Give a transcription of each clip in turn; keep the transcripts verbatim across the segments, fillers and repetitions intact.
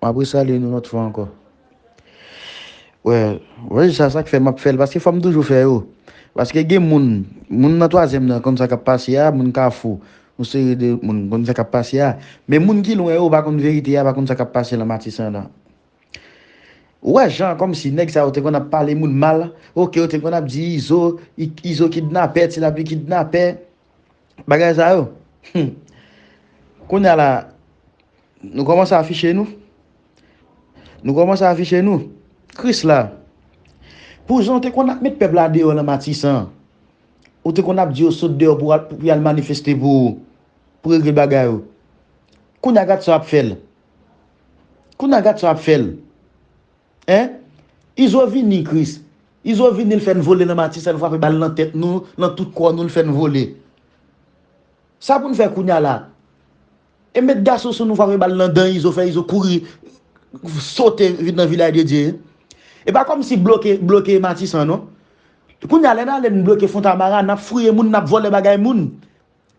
M ap resalye nou lòt fwa ankò. Wè, wè, sa, sa k fè m ap fè l, paske fò m toujou fè yo. Paske gen moun, moun nan twazyèm nan konn sa k ap pase a, moun Kafou, yon seri de moun konn sa k ap pase a. Men moun ki lwen yo pa konn verite a, pa konn sa k ap pase nan Matisan nan. Ou wè jan kòmsi nèg sa yo te konn ap pale moun mal, oke, yo te konn ap di Izo, I- Izo kidnapè, Ti Lapli kidnapè, bagay sa yo. Hmm. Kounye a la, nou kòmanse afiche nou. Nou kòmanse afiche nou. Krisla, pou jan w te konn ap met pèp la deyò nan Matisan, ou te konn ap di yo sot deyò pou al, pou y al manifeste pou, pou regle bagay yo. Kounye a gad sa w ap fè l. Kounye a gad sa w ap fè l. Hein? Izo vini, Kris. Izo vini, l fè n vole nan Matisan, l frape bal nan tèt nou, nan tout kò nou, l fè n vole. Sa pou n fè kounye a la? E met gason sou nou, frape bal nan dan Izo, fè Izo kouri, sote vin nan Vilaj de Dye. E pa kòmsi bloke, bloke Matisan, non. Kounye a, lè n ale, n bloke Fontamara, n ap fouye moun, n ap vòlè bagay moun.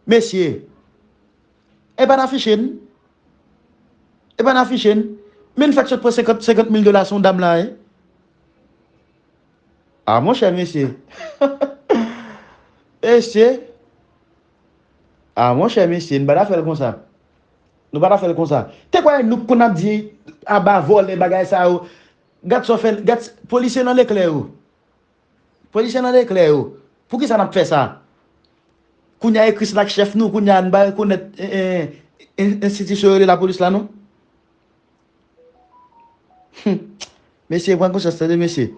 Mesye, e pa n afiche n. E pa n afiche n. Men n fèk sot pran senkant, senkant mil dola sou yon dam la, wi. A, monchè, mesye. Mesye. A, monchè, mesye, n pa ta fè l konsa. Nou pa ta fè l konsa. Te kwè nou konn ap di aba vòlè bagay sa yo. Gad sa w fè, gad s- polisye nan leklè yo. Polisye nan leklè yo. Poukisa n ap fè sa? Kounye a e Krisla k chèf nou, kounye a n pa rekonèt, eh, eh, en- enstitisyon yo rele lapolis la, non? Hmm. Mesye, pran konsyans, tande, mesye.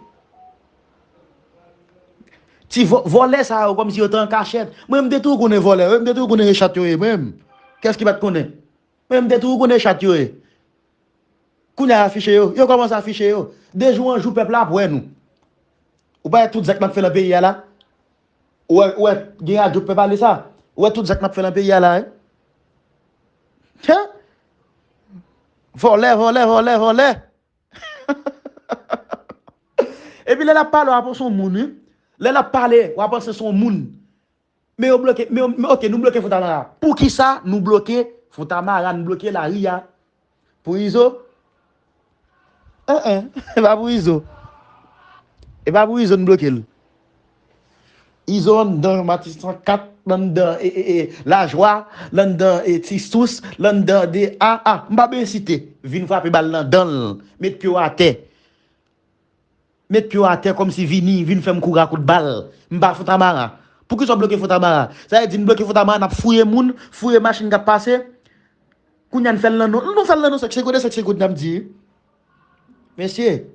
Ti vò- vòlè sa yo, kòmsi yo te an kachèt. Mwen, m te toujou konnen vòlè, mwen, m te toujou konnen e chat yo ye, mwen menm. Kiyès ki pa t konnen? Mwen, m te toujou konnen e chat yo ye. Kounye a afiche yo, yo kòmanse afiche yo. De jou an jou, pèp la ap wè nou. Ou pa wè tout zak n ap fè nan peyi a la? Ou wè, ou wè, gen radyo k pè pale sa? Ou wè tout zak n ap fè nan peyi a la, wi? Hen? Vòlè, vòlè, vòlè, vòlè. Epi lè l ap pale, w ap panse yon moun, wi. Lè l ap pale, w ap panse se yon moun. Men yo bloke, men yo, men oke, nou bloke Fontamara. Poukisa nou bloke Fontamara, nou bloke lari a? Pou Izo? En, en, e pa pou Izo. E pa pou Izo n bloke l. Izo anndan Matisan kat, l anndan e, e, e, Lajwa, l anndan e, Ti Sous, l anndan de a, a, m pa bezwen site. Vin frape bal nan dan l, met pye w atè. Met pye w atè kòmsi vini, vin fè m kouri a kout bal. M pa Fontamara. Poukisa w bloke Fontamara? Sa vle di n bloke Fontamara, n ap fouye moun, fouye machin k ap pase. Kounye a n fè l nan non, nou fè l nan non sèk, se kote sèk, se kote n ap di. Mesye,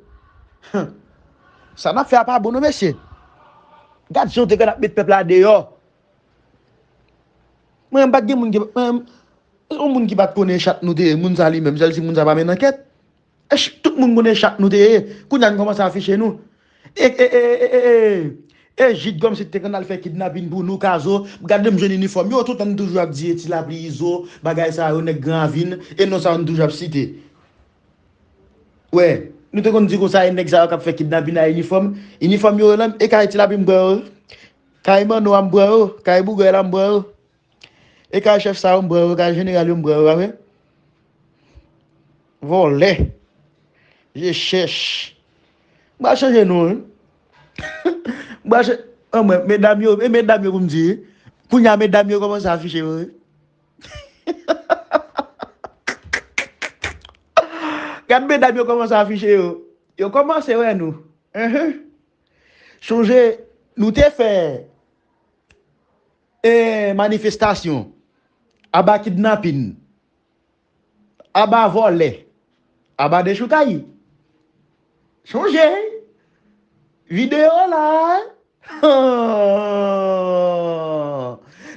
sa n ap fè a pa bon non, mesye. Gad jan w te konn ap met pèp la deyò. Mwen, m pa t gen moun ki, mwen, yon moun ki pa t konnen chat nou te ye, moun sa li menm, sèl si moun sa pa mennen ankèt. Ech, tout moun konnen chat nou te ye. Kounye a n kòmanse afiche nou. E, e, e, e, e, e, e Jid kòmsi te konn al fè kidnapin pou nou, Kazo. Gade m jwenn inifòm yo, toutan n toujou ap di e Ti Lapli, Izo, bagay sa yo, nèg Gran Ravin, e non sa yo n toujou ap site. Wè, nou te konn di konsa, e nèg sa yo k ap fè kidnapin a inifòm. Inifòm yo, e kay Ti Lapli m pran yo. Kay Manno a m pran yo. Kay Bougay la m pran yo. E kay chèf sa yo m pran yo, kay jeneral yo m pran yo, pa vre? Vòlè. Je chèch. M pral chanje non, wi. M pral chanje. Anmwey, medam yo, e medam yo pou m di, wi. Kounye a, medam yo kòmanse afiche yo, wi. Gad medam yo kòmanse afiche yo. Yo kòmanse wè nou. Enhen. Chonje, nou te fè e manifestasyon, aba kidnapin, aba vòlè, aba dechoukay. Chonje, videyo la.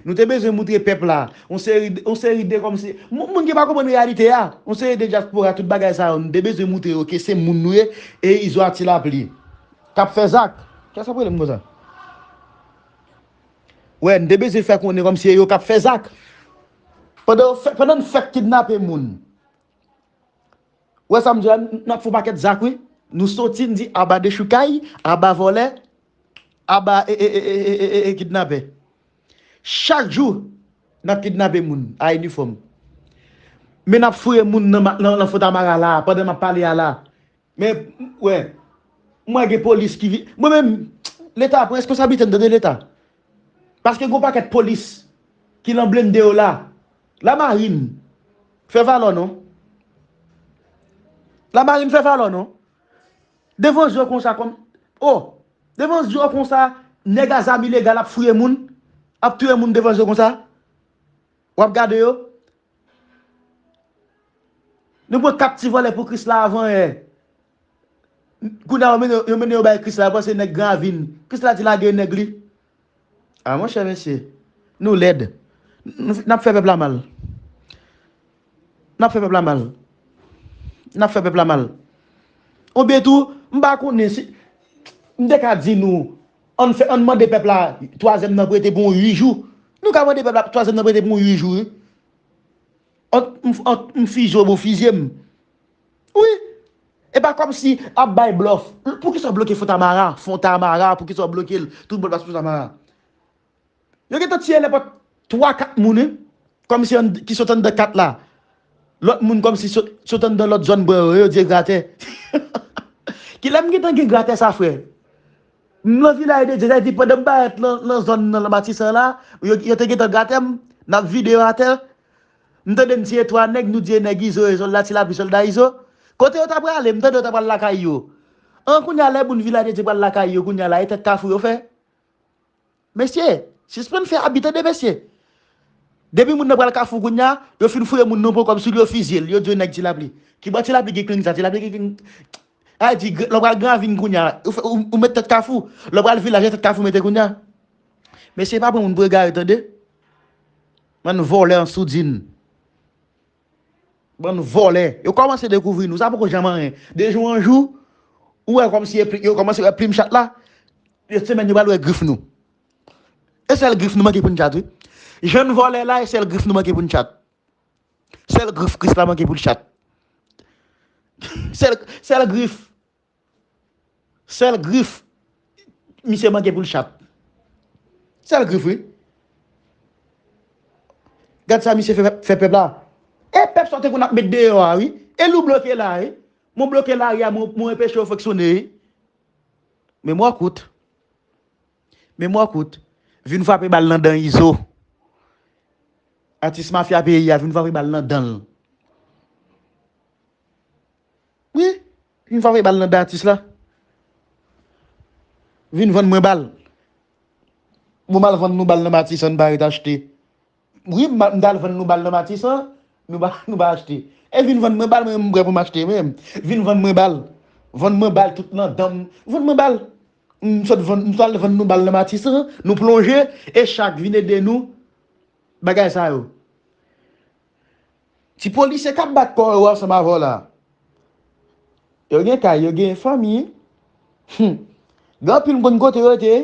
Nou te bezwen moutre pèp la, yon seri, yon seri de kòmsi, moun, moun ki pa konprann reyalite a, yon seri de dyaspora, tout bagay sa yo, nou te bezwen moutre yo ke se moun nou ye, e Izo a Ti Lapli k ap fè zak. Kiyès ap rele m konsa? Wè, n te bezwen fè konnen kòmsi e yo k ap fè zak. Pandan yo fè, pandan n fèk kidnape moun. Wè sa m di la, n ap fè yon pakèt zak, wi. Nou soti, n di aba dechoukay, aba vòlè, aba e, e, e kidnapè. Chak jou, n ap kidnape moun a inifòm. Men n ap fouye moun nan, ma- nan, nan Fontamara la, pandan m ap pale a la. Men, wè, m wè gen polis ki vi-, mwen menm, Leta pran responsablite m, tande Leta. Paske gon pakèt polis ki lan blende yo la. Lamarin, fè valè w non. Lamarin, fè valè w non. Devan zye w konsa kòm, oh, devan zye w konsa, nèg a zam ilegal ap fouye moun, ap touye moun devan zye w konsa. W ap gade yo. Nou pran kat ti vòlè pou Krisla avan yè. Kounye a yo mennen, yo mennen yo bay Krisla, yo panse nèg Gran Ravin. Krisla di lage nèg li. A monchè mesye, nou lèd. Nou, n ap fè pèp la mal. N ap fè pèp la mal. N ap fè pèp la mal. Oubyen tou, m pa konnen si, m te ka di nou, ann fè, ann mande pèp la twazyèm nan prete pou yon uit jou. Nou ka mande pèp la twazyèm nan prete pou yon uit jou, wi. Ant m, ant m fizye w, ou fizye m. Wi. E pa kòmsi ap bay blòf. Poukisa w bloke Fontamara? Fontamara, poukisa w bloke l? Tout bòl pase Fontamara. Yo gentan tiye nenpòt twa, kat moun, wi. Kòmsi ki sot anndan kat la. Lòt moun kòmsi sot, sot anndan lòt zòn bò yo, yo di e gratè. Kilè m gentan gen gratè sa, frè? M nan vilaj de Dye, sa vle di pandan m parèt lan, lan zòn nan, lan Matisan la, yo, yo te gentan gratè m, n ap vide yo atè. M tande m tiye twa nèg, nou di e nèg Izo, e sòlda Ti Lapli, sòlda Izo. Kote yo ta prale? M tande yo ta pral lakay yo. An, kounye a lè moun vilaj de Dye pral lakay yo, kounye a la, e tèt kafou yo fè. Mesye, sispann fè abi, tande mesye. Depi moun nan pral kafou kounye a, yo fin fouye moun nan pran kòb sou li, yo fizye l, yo di yo nèg Ti Lapli. Ki bò Ti Lapli gen kling sa? Ti Lapli gen kling. A di, lè w pral Gran Ravin kounye a, ou, fè- ou, ou met tèt kafou. Lè w pral vilaj, e tèt kafou mete kounye a. Mesye, pa pran moun pou egare, tande. Bann vòlè an soudin. Bann vòlè. Yo kòmanse dekouvri nou. Sa poko janm anyen. De jou an jou, ou wè kòmsi e pli- yo kòmanse wè plim chat la. Yo semèn yo pral wè grif nou. E sèl grif nou manke pou n chat, wi. Jan n vòlè la, e sèl grif nou manke pou n chat. Sèl grif Krisla manke pou l chat. Sèl, sèl grif. Sèl grif misye manke pou l chat. Sèl grif, wi. Gad sa misye fè, fè pèp la. E pèp sa w te konn ap met deyò a, wi. E l ou bloke la, wi. Mwen bloke lari a, mwen, mwen anpeche yo fonksyone, wi. Memwa kout. Memwa kout. Vin frape bal nan dan Izo. Atis mafya peyi a, vin frape bal nan dan l. Wi, vin frape bal nan dan atis la. Vin vann mwen bal. Bon, m al vann nou bal nan Matisan, n pa ret achte. Wi, m, m t al vann nou bal nan Matisan, nou pa, nou pa achte. E vin vann mwen bal, mwen, m prè pou m achte, men. Vin vann mwen bal. Vann mwen bal tout nan dan m. Vann mwen bal. M sot vann, m t al vann nou bal nan Matisan, nou plonje, e chak vin ede nou. Bagay sa yo. Ti polisye k ap bat kò yo ansanm avè w la. Yo gen kay, yo gen fanmi. Hum. Gen anpil m konn kote yo te.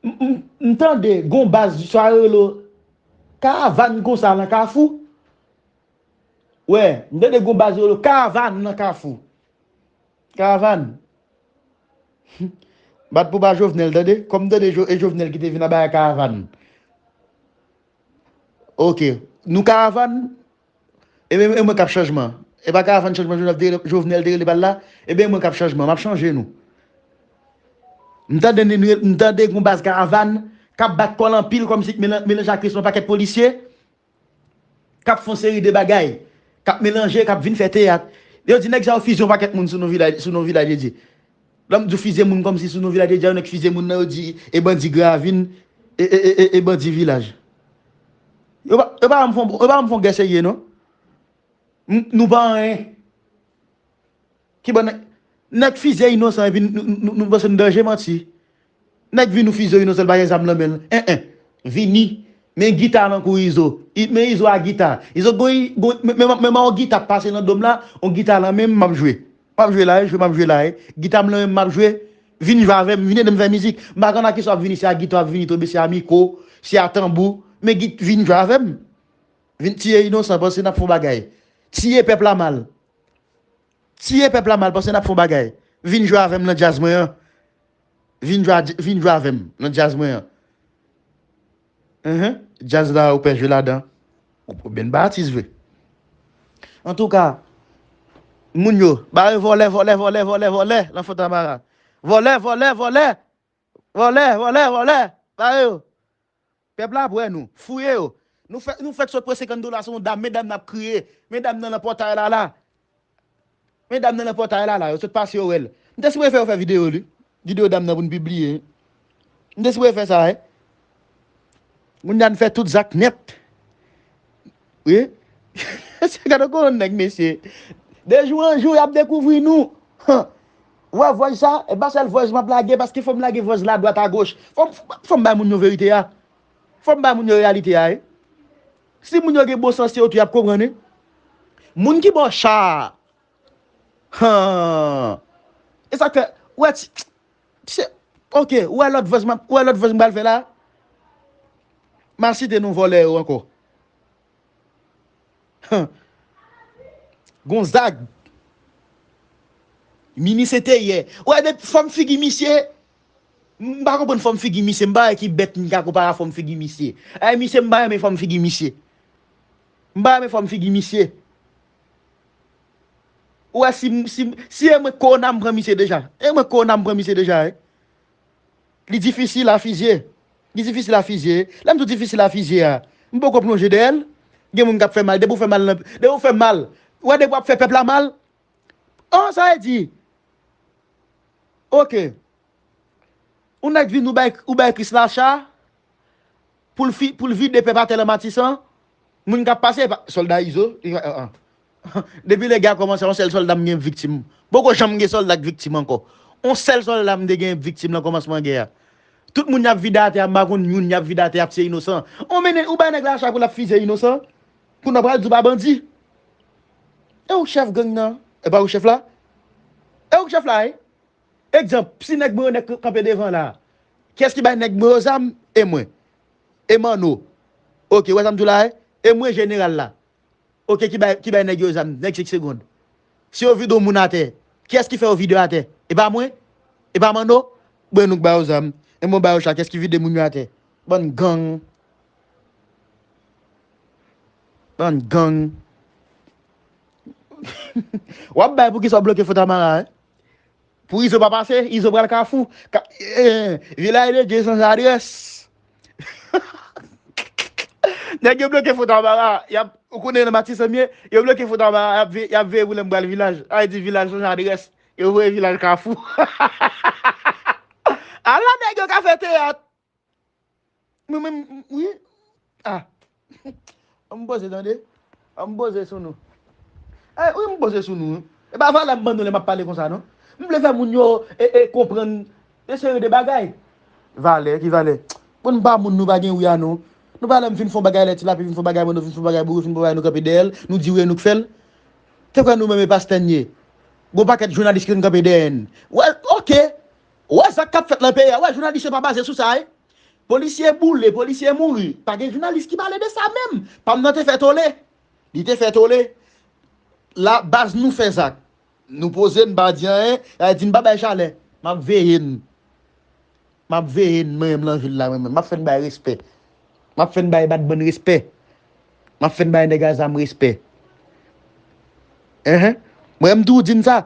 M, m, m tande gon baz sa yo rele Karavàn konsa lan Kafou. Wè, m tande gon baz yo rele Karavàn lan Kafou. Karavàn. Bat pou ba Jovenel, tande. Kòm m tande Jo- e Jovenel ki te vin anba Karavàn. Ok. Nou Karavàn. Ebyen, e mwen k ap chanjman. E pa Karavàn chanjman Jovenel te rele, Jovenel te rele bal la. Ebyen, e mwen k ap chanjman. M ap chanje nou. M tande, m tande gon baz Karavàn k ap bat kò l anpil kòmsi k melan- melanje ak yon pakèt polisye. K ap fè yon seri de bagay, k ap melanje, k ap vin fè teyat. Yo di nèg sa yo fizye yon pakèt moun sou non vilaj, sou non vilaj de Dye. Lè m di w fizye moun kòmsi sou non vilaj de Dye, yo nèk fizye moun nan, yo di e bandi Gran Ravin, e, e, e, e, e bandi vilaj. Yo pa, yo pa janm fè yon, yo pa janm fè yon gè serye non. M- nou pa anyen. Ki bò nèg, nèg fizye inosan epi nou, nou, nou panse nou danje, manti. Nèg vin ou fizye inosan, l pa gen zam nan men l. En, en. Vini. Men gita nan kou Izo. I- men Izo a gita. Izo gon, gon men, men, men, men yon gita pase nan do m la, yon gita nan men m, m ap jwe. M ap jwe la, e jwe m ap jwe la, e. Gita m nan men m, m ap jwe. Vin jwe avè m, vin ede m fè mizik. M pa konn a kisa w ap vini, se a gita w ap vini tonbe, se a mikwo, se a tanbou. Men git, vin jwe avè m. Vin tiye inosan, panse n ap fè yon bagay. Tiye pèp la mal. Tiye pèp la mal, panse n ap fè yon bagay. Vin jwe avè m nan djaz mwen an. Vin jwe a- vin jwe avè m nan djaz mwen an. Enhen. Djaz la ou pè jwe ladan. Ou, ou byen ba atis vre. Antouka, moun yo, bare vòlè, vòlè, vòlè, vòlè, vòlè, nan Fontamara. Vòlè, vòlè, vòlè, vòlè, vòlè, vòlè, bare yo. Pèp la ap wè nou, fouye yo. Nou fè, nou fèk sot pran senkant dola sou yon dam, medam nan ap kriye, medam nan nan pòtay la la. Medam nan nan pòtay la la, yo sot pase yo wè l. M te sipoze fè yo fè videyo li. Videyo dam nan pou n pibliye. M te sipoze fè sa, wi. Moun nan fè tout zak nèt. Wi. Se gade kòman nèg mesye. De jou an jou, y ap dekouvri nou. Ou wè vòz sa, e pa sèl vòz m ap lage, paske fò m lage vòz la dwat a goch. Fò m, fò m bay moun yo verite a. Fò m bay moun yo reyalite a, wi. Si moun yo gen bon sans, se yo tou y ap konprann, wi. Moun ki ba w cha a, han. E sa k fè, ou wè ti, ti, ok, ou wè lòt vòz m ap, ou wè lòt vòz m pral fè la? M a site non vòlè yo ankò. Huh. Gonzag. Minis enteryè. Ou wè de fòm figi misye. M pa konprann fòm figi misye. M pa wè ki bèt m ka konpare a fòm figi misye. Ay, misye, m pa renmen fòm figi misye. M pa renmen fòm figi misye. Ou wè si, si, si e mwen kowona m pran misye deja. E mwen kowona m pran misye deja, wi. Li difisil a fizye. Li difisil a fizye. Lè m di w difisil a fizye a, m poko plonje dèyè l. Gen moun k ap fè mal. Depi w fè mal nan, depi w fè mal. Ou wè depi w ap fè pèp la mal. Oh, sa vle di. Ok. Ou nèk vin, ou bay, ou bay Kris lacha pou l fi, pou l vide pèp atè nan Matisan. Moun k ap pase, pa, sòlda Izo, li, an, an. Depi lè gè a kòmanse, yon sèl sòlda m gen viktim. Poko janm gen sòlda k viktim ankò. Yon sèl sòlda m te gen viktim nan kòmansman gè a. Tout moun y ap vide atè a, m pa konn youn y ap vide atè a, ap se inosan. On mennen, ou bay nèg lacha pou l ap fizye inosan. Kounye a pral di w pa bandi. E ou k chèf gang nan? E pa ou k chèf la? E ou k chèf la, wi. Egzanp, si nèg mwen yo nèk kanpe devan la, kiyès ki bay nèg mwen yo zam? E mwen. E Manno. Ok, ou wè sa m di w la, wi? E mwen jeneral la. Ok, ki bay, ki bay nèg yo zam, nèg senk segonn. Si yo vide yon moun atè, kiyès ki fè yo vide atè? E pa mwen? E pa Manno? Bon, nou k ba yo zam. E mwen ba yo cha, kiyès ki vide moun yo atè? Bann gang. Bann gang. W ap bay pou kisa w bloke Fontamara, wi? Pou Izo pa pase, Izo pral Kafou. Ka, eh, Vilaj de Dye chanje adrès. Nèg yo bloke Fontamara, y ap, ou konnen nan Matisan m ye, yo bloke Fontamara, y ap ve-, y ap veye pou lè m pral Vilaj. Ay di Vilaj chanje adrès, yo voye Vilaj Kafou. Ala nèg yo ka fè teyat. Mwen menm, wi. Ah. An m poze, tande. An m poze sou nou. Eh, wi, m poze sou nou, wi. E pa valè m ban nou lè m ap pale konsa, non. M vle fè moun yo, e, e, konprann de seri de bagay. Valè, ki valè? Bon, n pa moun, nou pa gen wi a nou. Nou pa lè m fin fè yon bagay, lè Ti Lapli fin fè yon bagay, Manno fin fè yon bagay, Bouri fin fè yon bagay, nou kanpe dèyè l, nou di wi, nou k fè l. Te kwè nou menm e pastè n ye. Gon pakèt jounalis ki konn kanpe dèyè n. Wè, ok. Wè zak k ap fèt nan peyi a. Wè, jounalis yo pa baze sou sa, wi. Polisye boule, polisye mouri. Pa gen jounalis ki pale de sa menm. Pa m nan te fè tole. Li te fè tole. La, baz nou fè zak. Nou poze, n pa di anyen. Y a di n pa bay chalè. M ap veye n. M ap veye n, mwen menm nan vil la, mwen menm. M ap fè n bay respè. M ap fè n bay badman respè. M ap fè n bay nèg a zam respè. Enhen. Mwen, m toujou di n sa.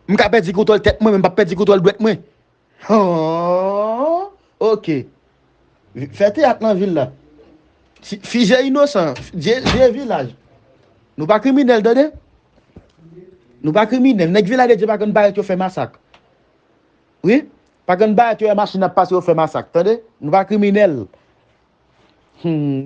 M ka pèdi kontwòl tèt mwen, men m p ap pèdi kontwòl dwèt mwen. Oh, ok. Fè teyat nan vil la. Si, fizye inosan, dye, dye vilaj. Nou pa kriminèl, tande? Nou pa kriminèl. Nèg Vilaj de Dye pa konn parèt yo fè masak. Wi. Pa konn parèt yo wè machin ap pase yo fè masak, tande? Nou pa kriminèl. Hmm.